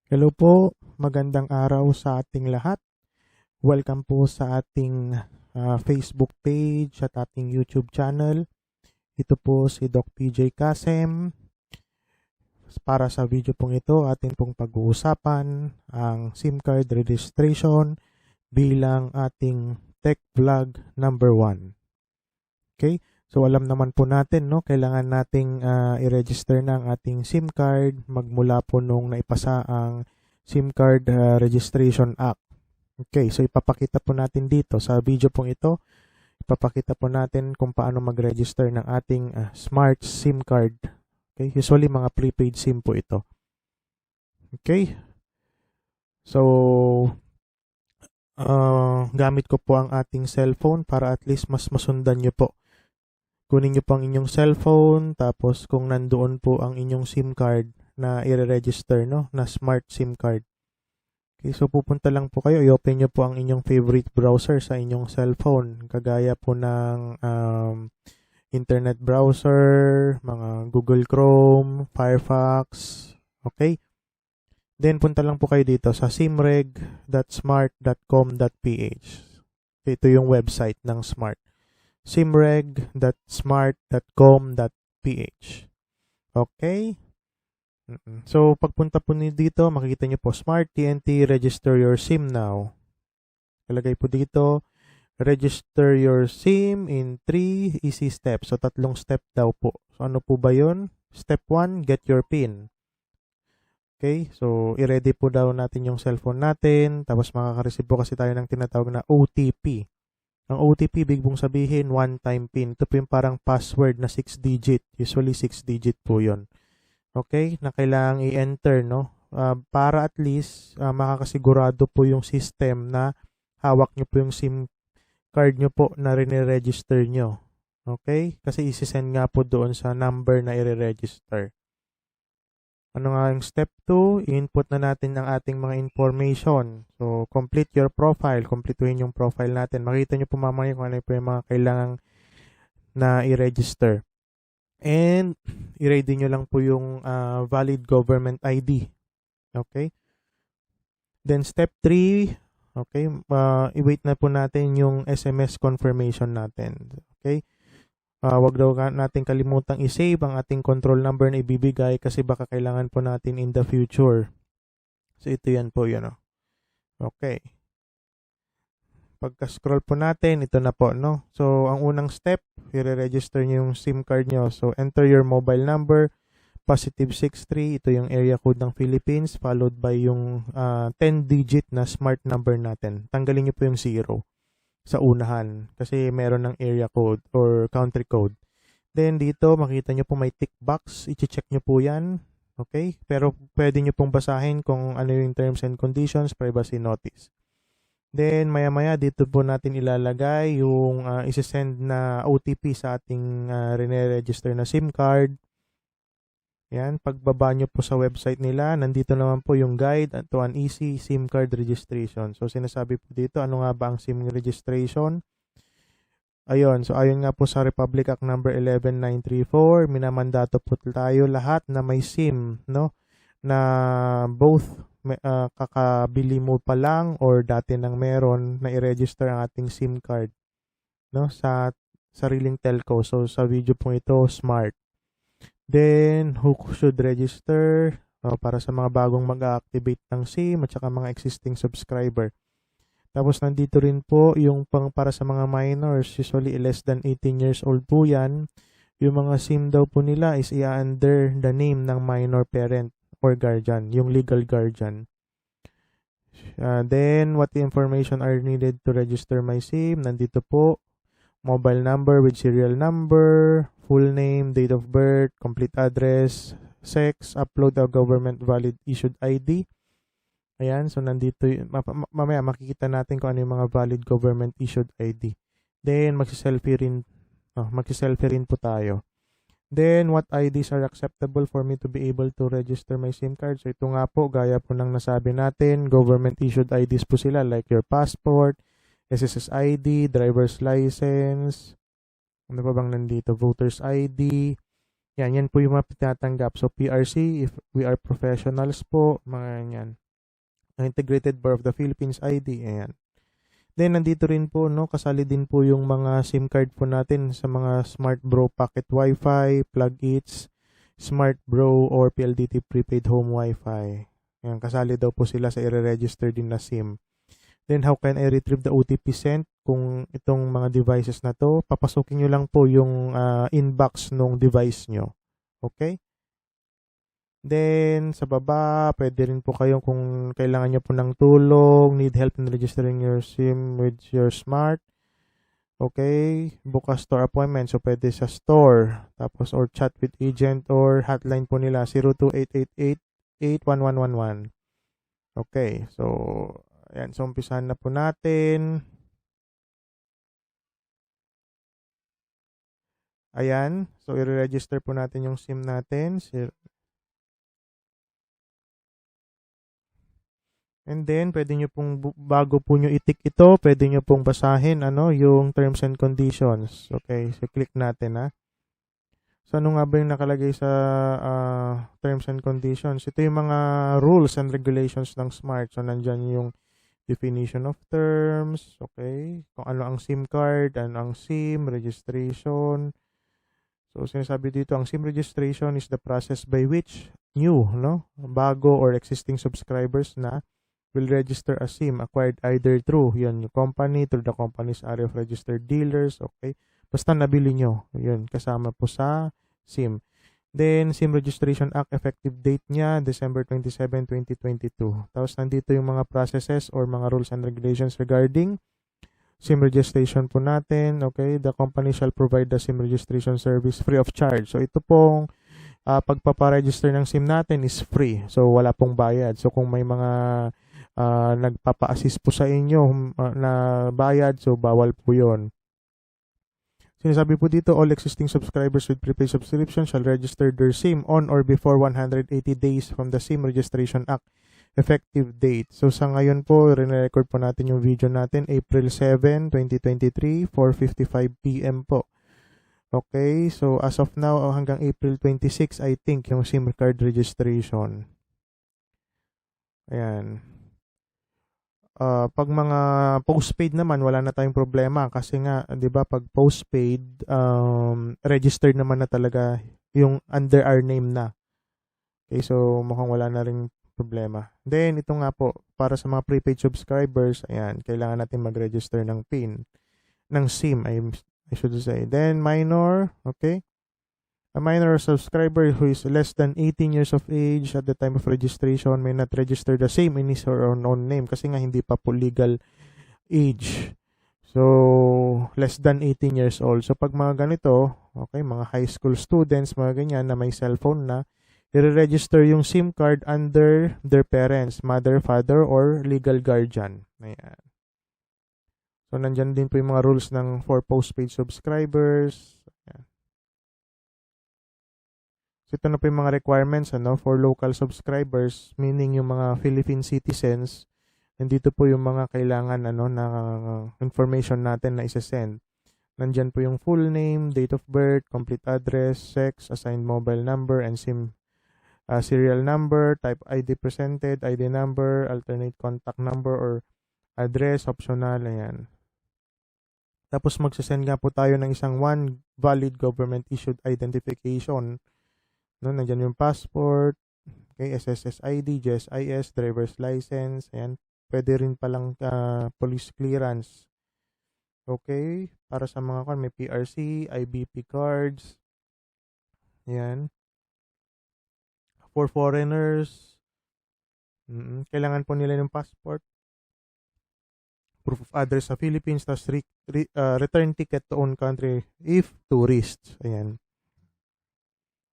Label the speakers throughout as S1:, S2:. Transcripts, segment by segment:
S1: Hello po, magandang araw sa ating lahat. Welcome po sa ating Facebook page at ating YouTube channel. Ito po si Doc PJ Kasem. Para sa video pong ito, atin pong pag-uusapan ang SIM card registration bilang ating tech vlog number 1. Okay? So alam naman po natin, no, kailangan nating i-register na ang ating SIM card magmula po nung naipasa ang SIM card Registration Act. Okay, so ipapakita po natin dito sa video pong ito, ipapakita po natin kung paano mag-register ng ating smart SIM card. Okay, usually mga prepaid SIM po ito. Okay, so gamit ko po ang ating cellphone para at least mas masundan nyo po. Kunin nyo po ang inyong cellphone, tapos kung nandoon po ang inyong SIM card na i-register, no, na smart SIM card. Okay, so pupunta lang po kayo, i-open nyo po ang inyong favorite browser sa inyong cellphone, kagaya po ng internet browser, mga Google Chrome, Firefox, okay? Then punta lang po kayo dito sa simreg.smart.com.ph. Ito yung website ng Smart. simreg.smart.com.ph. Okay? So, pagpunta po dito, makikita nyo po, Smart TNT, register your SIM now. Ilagay po dito, register your SIM in 3 easy steps. So, 3 step daw po. So, ano po ba yun? Step 1, get your PIN. Okay, so, i-ready po daw natin yung cellphone natin. Tapos, makaka-receive po kasi tayo ng tinatawag na OTP. Ang OTP, big mong sabihin, one-time PIN. Ito po yung parang password na 6-digit. Usually, 6-digit po yun. Okay, na kailangang i-enter, no? Para at least makakasigurado po yung system na hawak nyo po yung SIM card nyo po na rin-register nyo. Okay? Kasi isi-send nga po doon sa number na i-register. Ano nga yung step 2? I-input na natin ang ating mga information. So, complete your profile. Completuhin yung profile natin. Makita nyo po mamaya kung ano po yung mga kailangang na i-register. And, i-ready nyo lang po yung valid government ID. Okay? Then, step 3, okay, i-wait na po natin yung SMS confirmation natin. Okay? Wag daw natin kalimutang i-save ang ating control number na ibibigay kasi baka kailangan po natin in the future. So, ito yan po yun. Okay. Pagka-scroll po natin, ito na po, no? So, ang unang step, i-register nyo yung SIM card nyo. So, enter your mobile number, +63, ito yung area code ng Philippines, followed by yung 10-digit na smart number natin. Tanggalin nyo po yung 0 sa unahan kasi meron ng area code or country code. Then, dito, makita nyo po may tick box. I-check nyo po yan. Okay? Pero, pwede nyo pong basahin kung ano yung terms and conditions, privacy notice. Then, maya-maya, dito po natin ilalagay yung isi-send na OTP sa ating rene-register na SIM card. Yan, pagbaba nyo po sa website nila, nandito naman po yung guide to an easy SIM card registration. So, sinasabi po dito, ano nga ba ang SIM registration? Ayun, so ayon nga po sa Republic Act number 11934, minamandato po tayo lahat na may SIM, no? Na both kakabili mo pa lang or dati nang meron na i-register ang ating SIM card, no, sa sariling telco. So sa video pong ito, Smart. Then who should register? Para sa mga bagong mag-activate ng SIM at saka mga existing subscriber. Tapos nandito rin po yung para sa mga minors, usually less than 18 years old po yan. Yung mga SIM daw po nila is under the name ng minor parent or guardian, yung legal guardian. Then, what information are needed to register my SIM? Nandito po, mobile number with serial number, full name, date of birth, complete address, sex, upload a government valid issued ID. Ayan, so nandito, mamaya makikita natin kung ano yung mga valid government issued ID. Then, magsiselfie rin po tayo. Then, what IDs are acceptable for me to be able to register my SIM card? So, ito nga po, gaya po ng nasabi natin, government-issued IDs po sila like your passport, SSS ID, driver's license, ano pa bang nandito, voter's ID, Yan po yung mga tinatanggap. So, PRC, if we are professionals po, mga yan. Integrated Bar of the Philippines ID, ayan. Then, nandito rin po, no, kasali din po yung mga SIM card po natin sa mga Smart Bro Pocket Wi-Fi, Plug-its, Smart Bro or PLDT Prepaid Home Wi-Fi. Ayan, kasali daw po sila sa i-register din na SIM. Then, how can I retrieve the OTP sent? Kung itong mga devices na to, papasukin nyo lang po yung inbox ng device nyo. Okay? Then, sa baba, pwede rin po kayo kung kailangan nyo po ng tulong, need help in registering your SIM with your smart. Okay, book a store appointment. So, pwede sa store. Tapos, or chat with agent or hotline po nila, 0288881111. Okay, so, ayan. So, umpisahan na po natin. Ayan. So, i-register po natin yung SIM natin. And then, pwede nyo pong, bago po nyo itik ito, pwede nyo pong basahin, yung terms and conditions. Okay, so click natin, ha. So, ano nga ba yung nakalagay sa terms and conditions? Ito yung mga rules and regulations ng Smart. So, nandyan yung definition of terms, okay, kung ano ang SIM card, ano ang SIM, registration. So, sinasabi dito, ang SIM registration is the process by which new, bago or existing subscribers na will register a SIM acquired either through yung company, through the company's area of registered dealers, okay? Basta nabili nyo, yun, kasama po sa SIM. Then, SIM Registration Act, effective date niya, December 27, 2022. Tapos, nandito yung mga processes or mga rules and regulations regarding SIM registration po natin, okay? The company shall provide the SIM registration service free of charge. So, ito pong pagpaparegister ng SIM natin is free. So, wala pong bayad. So, kung may mga nagpapa-assist po sa inyo na bayad, so bawal po yun. Sinasabi po dito, all existing subscribers with prepaid subscription shall register their SIM on or before 180 days from the SIM Registration Act effective date. So sa ngayon po, rin-record po natin yung video natin, April 7, 2023, 4:55 PM po. Okay, so as of now, hanggang April 26, I think, yung SIM card registration. Ayan. Pag mga postpaid naman, wala na tayong problema kasi nga, 'di ba, pag postpaid, registered naman na talaga yung under our name na. Okay, so mukhang wala na ring problema. Then ito nga po, para sa mga prepaid subscribers, ayan, kailangan natin mag-register ng PIN ng SIM, I should say. Then minor, okay? A minor subscriber who is less than 18 years of age at the time of registration may not register the same in his or her own name kasi nga hindi pa po legal age. So, less than 18 years old. So, pag mga ganito, okay, mga high school students, mga ganyan na may cellphone na, i-register yung SIM card under their parents, mother, father, or legal guardian. Ayan. So, nandyan din po yung mga rules for postpaid subscribers. Ayan. So, ito na po yung mga requirements for local subscribers, meaning yung mga Philippine citizens. Nandito po yung mga kailangan na information natin na isa-send. Nandyan po yung full name, date of birth, complete address, sex, assigned mobile number, and SIM serial number, type ID presented, ID number, alternate contact number or address, optional, ayan. Tapos magsasend nga po tayo ng isang one valid government issued identification. Nandyan yung passport, okay, SSS ID, GSIS, driver's license, ayan. Pwede rin palang police clearance. Okay, para sa mga may PRC, IBP cards, ayan. For foreigners, kailangan po nila ng passport, proof of address sa Philippines, tas return ticket to own country if tourists, ayan.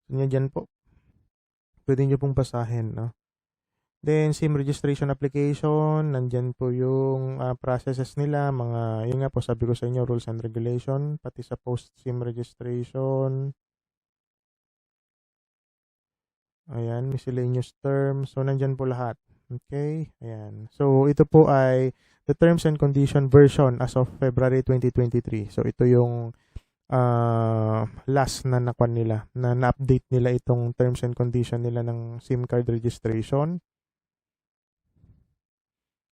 S1: Dyan po. Pwede nyo pong basahin, Then, SIM registration application, nandyan po yung processes nila, yun nga po, sabi ko sa inyo, rules and regulation, pati sa post-SIM registration. Ayan, miscellaneous terms. So, nandyan po lahat. Okay, ayan. So, ito po ay the terms and condition version as of February 2023. So, ito yung last na nakuan nila, na na-update nila itong terms and condition nila ng SIM card registration.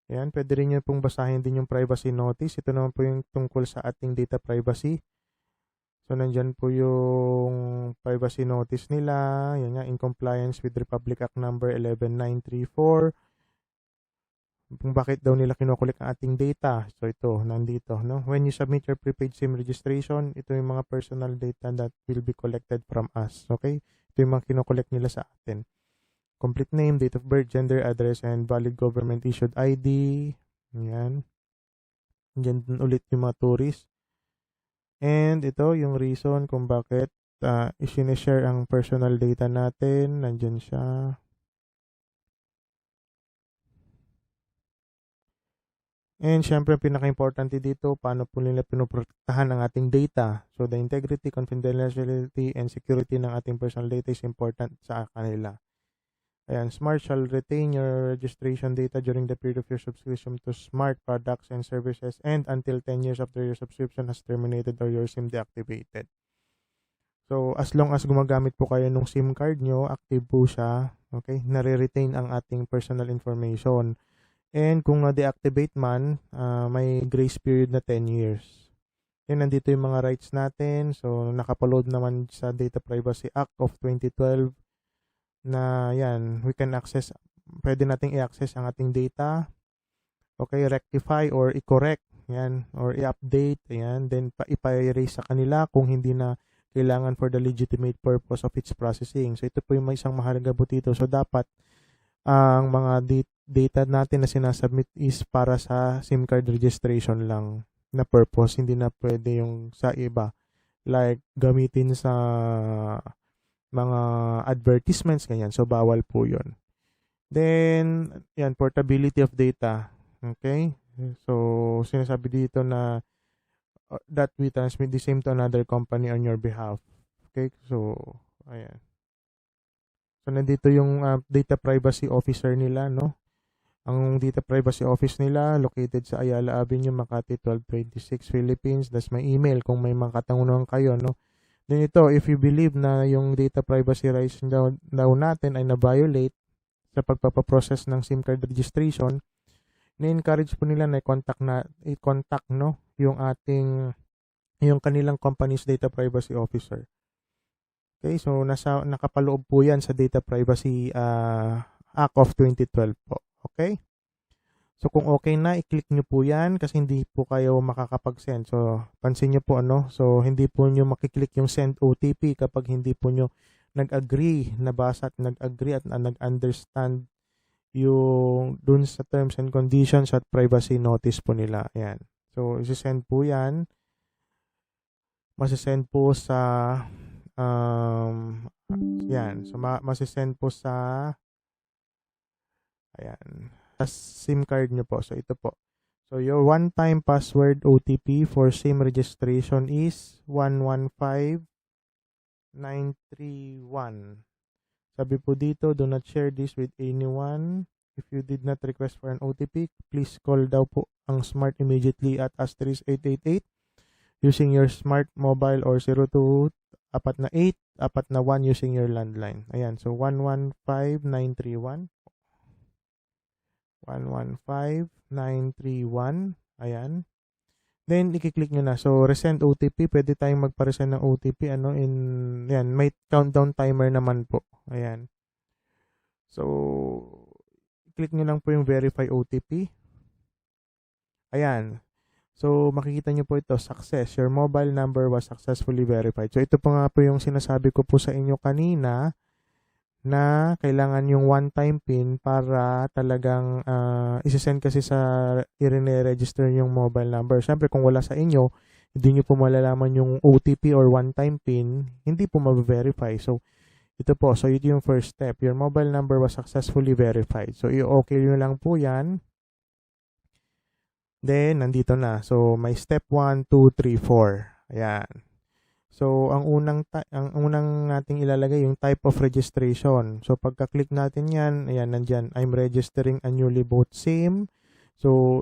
S1: Ayan, pwede rin nyo pong basahin din yung privacy notice. Ito naman po yung tungkol sa ating data privacy. So, nandyan po yung privacy notice nila. Yan nga, in compliance with Republic Act number 11934. Kung bakit daw nila kinukulik ang ating data. So, ito, nandito. No? When you submit your prepaid SIM registration, ito yung mga personal data that will be collected from us. Okay? Ito yung mga kinukulik nila sa atin. Complete name, date of birth, gender, address, and valid government-issued ID. Yan. Yan ulit yung mga tourist. And ito yung reason kung bakit isineshare ang personal data natin. Nandyan siya. And syempre, pinaka-importante dito, paano po nila pinoprotektahan ang ating data. So, the integrity, confidentiality, and security ng ating personal data is important sa kanila. Ayan, Smart shall retain your registration data during the period of your subscription to Smart products and services and until 10 years after your subscription has terminated or your SIM deactivated. So, as long as gumagamit po kayo ng SIM card nyo, active po siya, okay? Nare-retain ang ating personal information. And kung na-deactivate man, may grace period na 10 years. Yan, nandito yung mga rights natin. So, nakapaload naman sa Data Privacy Act of 2012 na yan, we can access, pwede nating i-access ang ating data. Okay, rectify or i-correct. Yan, or i-update. Yan, then ipa-erase sa kanila kung hindi na kailangan for the legitimate purpose of its processing. So, ito po yung may isang mahalaga po dito. So, dapat ang mga data natin na sinasubmit is para sa SIM card registration lang na purpose. Hindi na pwede yung sa iba. Like, gamitin sa mga advertisements, ganyan. So, bawal po yun. Then, yan, portability of data. Okay? So, sinasabi dito na that we transmit the same to another company on your behalf. Okay? So, ayan. So, nandito yung data privacy officer nila, no? Ang data privacy office nila, located sa Ayala Avenue, Makati, 1226, Philippines. That's my email kung may mga katanungan kayo, no? Then ito, if you believe na yung data privacy rights daw natin ay na-violate sa pagpapaprocess ng SIM card registration, na-encourage po nila na i-contact no, yung kanilang company's data privacy officer. Okay, so nakapaloob po yan sa Data Privacy Act of 2012 po. Okay? So, kung okay na, i-click nyo po yan kasi hindi po kayo makakapag-send. So, pansin nyo po So, hindi po nyo makiklik yung send OTP kapag hindi po nyo nag-agree, nabasa at nag-agree at nag-understand yung dun sa terms and conditions at privacy notice po nila. Ayan. So, isi-send po yan. Masisend po sa yan. So, masisend po sa ayan. SIM card nyo po. So, ito po. So, your one-time password OTP for SIM registration is 115931. Sabi po dito, do not share this with anyone. If you did not request for an OTP, please call daw po ang Smart immediately at *888 using your Smart mobile or 02-48-41 using your landline. Ayan. So, 115931. 115931. Ayan. Then, i-click nyo na. So, resend OTP. Pwede tayong magpa-resend ng OTP. Yan. May countdown timer naman po. Ayan. So, click nyo lang po yung verify OTP. Ayan. So, makikita nyo po ito. Success. Your mobile number was successfully verified. So, ito po nga po yung sinasabi ko po sa inyo kanina na kailangan yung one-time PIN para talagang isi-send kasi sa i-register yung mobile number. Siyempre, kung wala sa inyo, hindi nyo po malalaman yung OTP or one-time PIN, hindi po ma-verify. So, ito po. So, ito yung first step. Your mobile number was successfully verified. So, i-okay nyo lang po yan. Then, nandito na. So, may step 1, 2, 3, 4. Ayan. So, ang unang nating ilalagay yung type of registration. So, pagka-click natin yan, ayan, nandyan, I'm registering a newly bought SIM. So,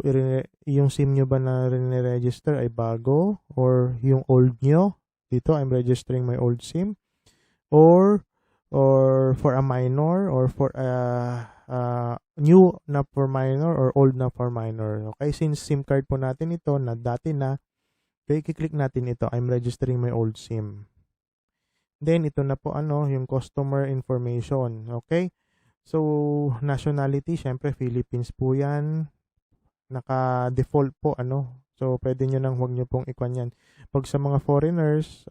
S1: yung SIM nyo ba na rin-register ay bago or yung old nyo? dito, I'm registering my old SIM, or for a minor, or for a new na for minor, or old na for minor. Okay, since SIM card po natin ito na dati na, okay, i-click natin ito, I'm registering my old SIM. Then ito na po yung customer information. Okay, so nationality, syempre Philippines po yan, naka-default po so pwede nyo nang huwag nyo pong ikwan yan. Pag sa mga foreigners,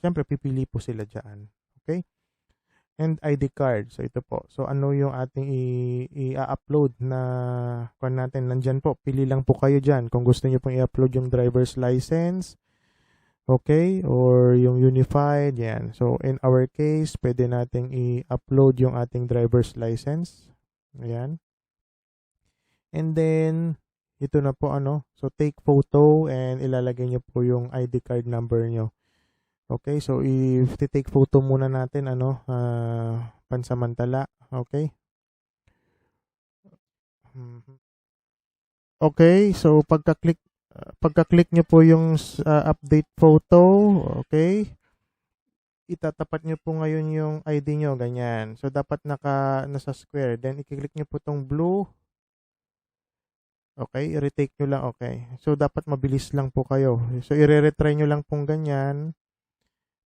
S1: syempre pipili po sila dyan. Okay, and ID card, so ito po, so ano yung ating i-upload na kung natin, nandyan po, pili lang po kayo dyan kung gusto nyo pong i-upload yung driver's license, okay, or yung unified, yan. So in our case, pwede nating i-upload yung ating driver's license, ayan. And then, ito na po so take photo and ilalagay nyo po yung ID card number nyo. Okay, so if take photo muna natin pansamantala, okay? Okay, so pagka-click nyo po yung update photo, okay? Itatapat nyo po ngayon yung ID nyo, ganyan. So dapat nasa square. Then i-click nyo po tong blue. Okay, i-retake nyo lang, okay. So, dapat mabilis lang po kayo. So, i-retry nyo lang pong ganyan.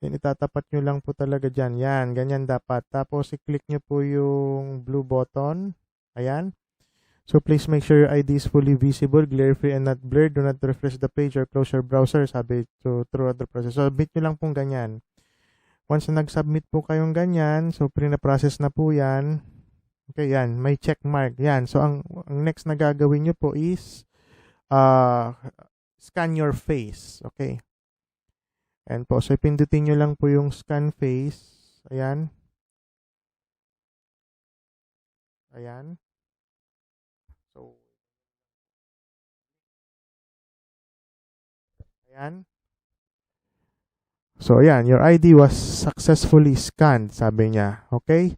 S1: Then, itatapat nyo lang po talaga dyan. Yan, ganyan dapat. Tapos, i-click nyo po yung blue button. Ayan. So, please make sure your ID is fully visible, glare-free, and not blurred. Do not refresh the page or close your browser. Sabi throughout the process. So, submit nyo lang pong ganyan. Once na nag-submit po kayong ganyan, so, pre-na-process na po yan. Okay, yan. May check mark. Yan. So, ang next na gagawin nyo po is scan your face. Okay. And po. So, pindutin nyo lang po yung scan face. Ayan. Ayan. So, ayan. So, ayan. Your ID was successfully scanned, sabi niya. Okay.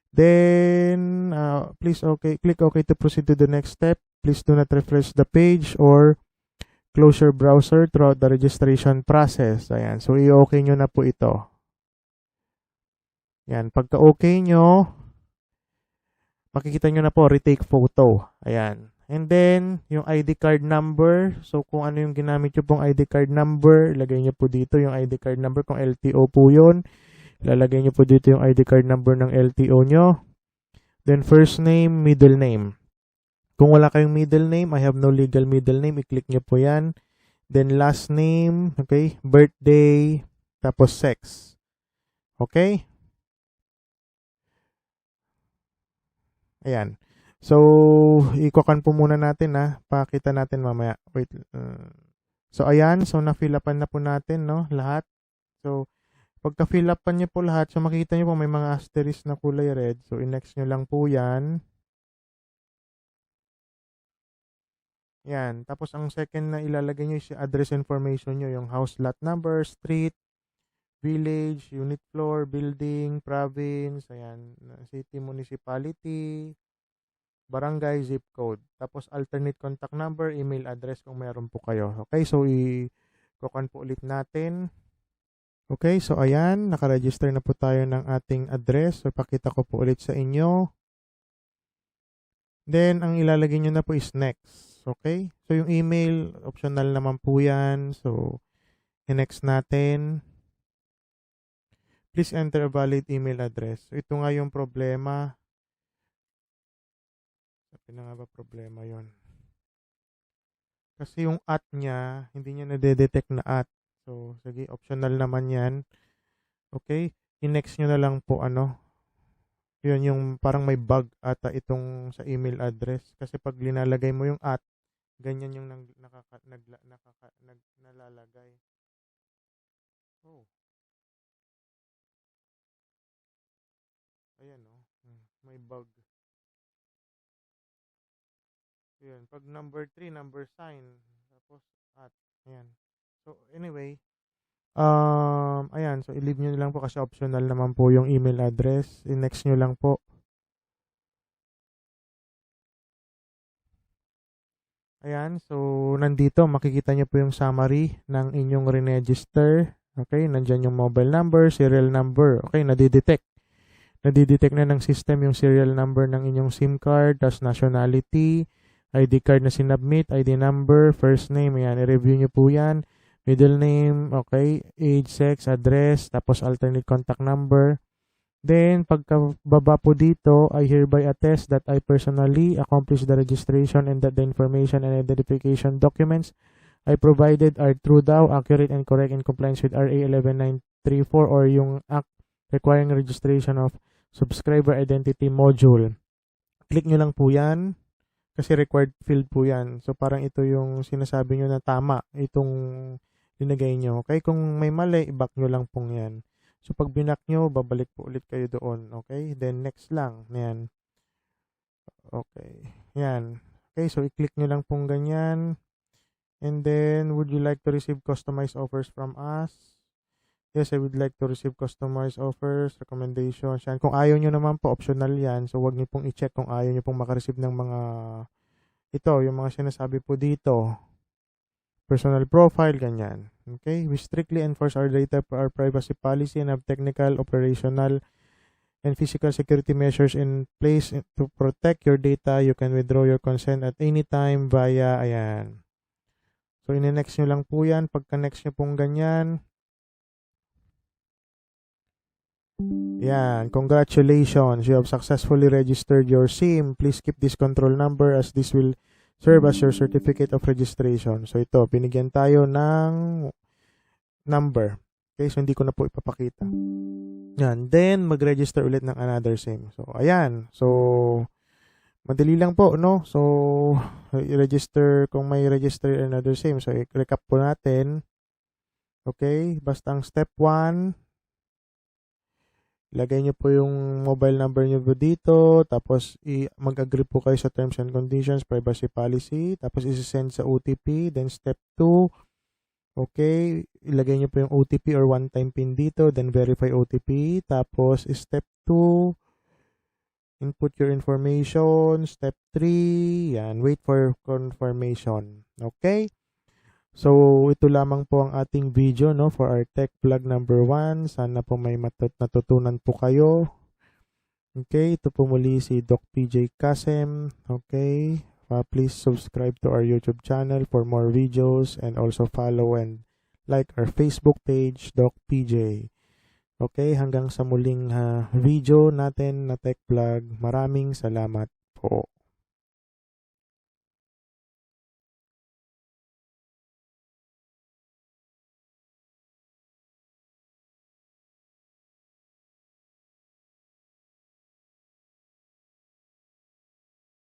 S1: Then, please click OK to proceed to the next step. Please do not refresh the page or close your browser throughout the registration process. Ayan. So, i-okay nyo na po ito. Ayan. Pagka-okay nyo, makikita nyo na po, retake photo. Ayan. And then, yung ID card number. So, kung ano yung ginamit nyo pong ID card number, ilagay nyo po dito yung ID card number. Kung LTO po yun, ilalagay nyo po dito yung ID card number ng LTO nyo. Then, first name, middle name. Kung wala kayong middle name, I have no legal middle name, i-click nyo po yan. Then, last name, okay, birthday, tapos sex. Okay? Ayan. So, ikokan po muna natin pakita natin mamaya. Wait. So, ayan. So, na-fill upan na po natin, lahat. So, pagka-fill upan nyo po lahat, so makikita nyo po may mga asterisk na kulay red. So, i-next nyo lang po yan. Yan. Tapos, ang second na ilalagay nyo is address information nyo. Yung house lot number, street, village, unit floor, building, province, ayan, city, municipality, barangay, zip code. Tapos, alternate contact number, email address kung meron po kayo. Okay, so i-kukan po ulit natin. Okay, so ayan, nakaregister na po tayo ng ating address. So, pakita ko po ulit sa inyo. Then, ang ilalagay nyo na po is next. Okay, so yung email, optional naman po yan. So, i-next natin. Please enter a valid email address. So, ito nga yung problema. Sabi na nga ba problema yon? Kasi yung at niya, hindi niya nade-detect na at. So, sige, optional naman yan. Okay, i-next nyo na lang po yun yung parang may bug ata itong sa email address. Kasi pag linalagay mo yung at, ganyan yung nalalagay. Oh. Ayan may bug. Ayan, pag number 3, number sign, tapos at, ayan. So, anyway, ayan, so i-leave nyo lang po kasi optional naman po yung email address. I-next nyo lang po. Ayan, so nandito makikita nyo po yung summary ng inyong re-register. Okay, nandyan yung mobile number, serial number. Okay, nadidetect. Nadidetect na ng system yung serial number ng inyong SIM card, tas nationality, ID card na sinubmit, ID number, first name, ayan, i-review nyo po yan. Middle name, okay, age, sex, address, tapos alternate contact number. Then, pagkababa po dito, I hereby attest that I personally accomplished the registration and that the information and identification documents I provided are true daw, accurate and correct in compliance with RA 11934 or yung Act requiring registration of subscriber identity module. Click nyo lang po yan kasi required field po yan. So, parang ito yung sinasabi nyo na tama itong linagay nyo. Okay? Kung may mali, i-back nyo lang pong yan. So, pag binak nyo, babalik po ulit kayo doon. Okay? Then, next lang. Yan. Okay. Yan. Okay, so i-click nyo lang pong ganyan. And then, would you like to receive customized offers from us? Yes, I would like to receive customized offers, recommendations. Yan. Kung ayaw nyo naman po, optional yan. So, wag nyo pong i-check kung ayaw nyo pong makareceive ng mga ito, yung mga sinasabi po dito. Personal profile, ganyan. Okay? We strictly enforce our data, our privacy policy, and have technical, operational, and physical security measures in place to protect your data. You can withdraw your consent at any time via, ayan. So, in-next nyo lang po yan. Pagka-next nyo pong ganyan, yan, congratulations, you have successfully registered your SIM. Please keep this control number as this will serve as your certificate of registration. So ito, binigyan tayo ng number. Okay, so hindi ko na po ipapakita. Yan, then mag-register ulit ng another SIM. So ayan, so madali lang po, no? So i-register kung may register another SIM. So i-recap po natin. Okay, basta ang step 1, ilagay nyo po yung mobile number nyo po dito, tapos mag-agree po kayo sa terms and conditions, privacy policy, tapos isi-send sa OTP. Then step 2, okay, ilagay nyo po yung OTP or one-time PIN dito, then verify OTP. Tapos step 2, input your information. Step 3, yan, wait for confirmation. Okay? So, ito lamang po ang ating video, no, for our tech vlog number 1. Sana po may natutunan po kayo. Okay, ito po muli si Doc PJ Kasem. Okay, please subscribe to our YouTube channel for more videos and also follow and like our Facebook page, Doc PJ. Okay, hanggang sa muling video natin na tech vlog. Maraming salamat po.